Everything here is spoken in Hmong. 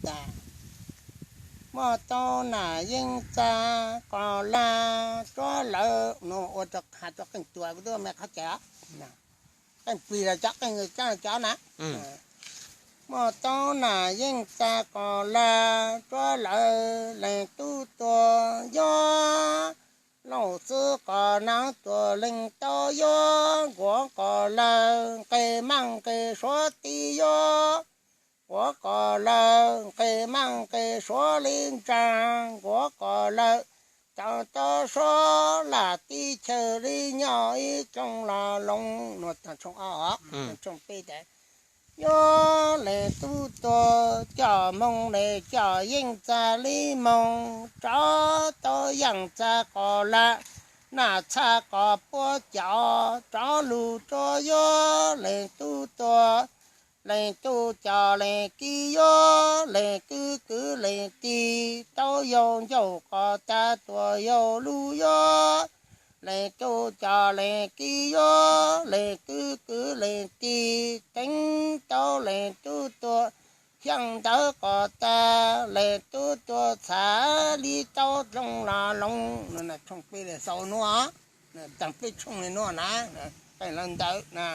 tas. Muaj tau nam yeej txa kos laj tsuab lawv, no ua rau has rau qeej tua kuv twb me qhov cai, qeej plig los cov qeej cov cov na. Muaj tau nam yeej txa kos laj tsuab lawv, leej tub tuag yuav lauj xwb kos nam tuag, leej tau yuav nkuav kos lawv, nqe maj nqe suav tib yuav nkuav kos lawv, nqe maj nqe suav li ntsa nkuav kos lawv, tau tau suav lam tib chaws li nyob ib rooj los loov. Yuav leej tub tuag coj moog le coj yeej txa li moog, tsov tau yeej txa kos laj, nam txha kos puab cov, tsov lug tsuab yuav leej tub tuag, leej tub coj leej kib yuav leej kub kwv leej tij, tau yau ncauj kos tas tuag yau lug yuav leej tub coj leej kib yuav leej kub kwv leej tij, teev tau leej tub tuag xyaa ntawv kos tas, leej tub tuag txha li tau rooj los loov. Tshooj peb le xaus nuav, taag peb tshooj le nuav na, qeej lawv ntawv na.